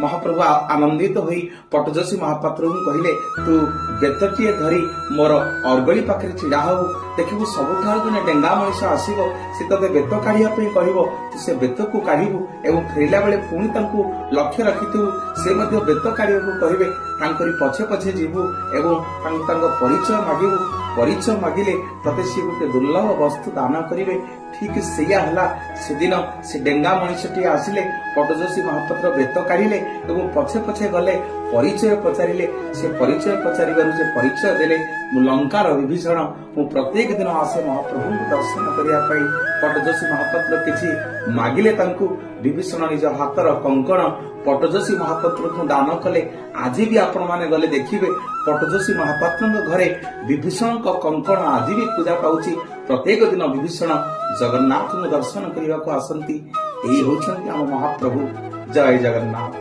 ମହାପ୍ରଭୁ ଆନନ୍ଦିତ ହୋଇ ପଟ୍ଟଯୋଶୀ ମହାପାତ୍ରଙ୍କୁ କହିଲେ, ତୁ ବେତଟିଏ ଧରି ମୋର ଅର୍ଗଳି ପାଖରେ ଛିଡା ହବୁ, ଦେଖିବୁ ସବୁଠାରୁ ଜଣେ ଡେଙ୍ଗା ମଣିଷ ଆସିବ, ସେ ତତେ ବେତ କାଢିବା ପାଇଁ କହିବ, ତୁ ସେ ବେତକୁ କାଢିବୁ ଏବଂ ଫେରିଲା ବେଳେ ପୁଣି ତାଙ୍କୁ ଲକ୍ଷ୍ୟ ରଖିଥିବୁ, ସେ ମଧ୍ୟ ବେତ କାଢିବାକୁ କହିବେ, ତାଙ୍କରି ପଛେ ପଛେ ଯିବୁ ଏବଂ ତାଙ୍କୁ ତାଙ୍କ ପରିଚୟ ମାଗିବୁ। ପରିଚୟ ମାଗିଲେ ତତେ ସିଏ ଗୋଟେ ଦୁର୍ଲଭ ବସ୍ତୁ ଦାନ କରିବେ। ଠିକ ସେଇଆ ହେଲା। ସେଦିନ ସେ ଡେଙ୍ଗା ମଣିଷଟିଏ ଆସିଲେ, ପଟ୍ଟଯୋଶୀ ମହାପାତ୍ର ବେତ କାଢିଲେ ଏବଂ ପଛେ ପଛେ ଗଲେ, ପରିଚୟ ପଚାରିଲେ। ସେ ପରିଚୟ ପଚାରିବାରୁ ସେ ପରିଚୟ ଦେଲେ, ମୁଁ ଲଙ୍କାର ବିଭୀଷଣ, ମୁଁ ପ୍ରତ୍ୟେକ ଦିନ ଆସେ ମହାପ୍ରଭୁଙ୍କୁ ଦର୍ଶନ କରିବା ପାଇଁ। ପଟ୍ଟଯୋଶୀ ମହାପାତ୍ର କିଛି ମାଗିଲେ ତାଙ୍କୁ, ବିଭୀଷଣ ନିଜ ହାତର କଙ୍କଣ ପଟ୍ଟଯୋଶୀ ମହାପାତ୍ରଙ୍କୁ ଦାନ କଲେ। ଆଜି ବି ଆପଣମାନେ ଗଲେ ଦେଖିବେ, ପଟ୍ଟଯୋଶୀ ମହାପାତ୍ରଙ୍କ ଘରେ ବିଭୀଷଣଙ୍କ କଙ୍କଣ ଆଜି ବି ପୂଜା ପାଉଛି। ପ୍ରତ୍ୟେକ ଦିନ ବିଭୀଷଣ ଜଗନ୍ନାଥଙ୍କୁ ଦର୍ଶନ କରିବାକୁ ଆସନ୍ତି। ଏଇ ହଉଛନ୍ତି ଆମ ମହାପ୍ରଭୁ। ଜୟ ଜଗନ୍ନାଥ।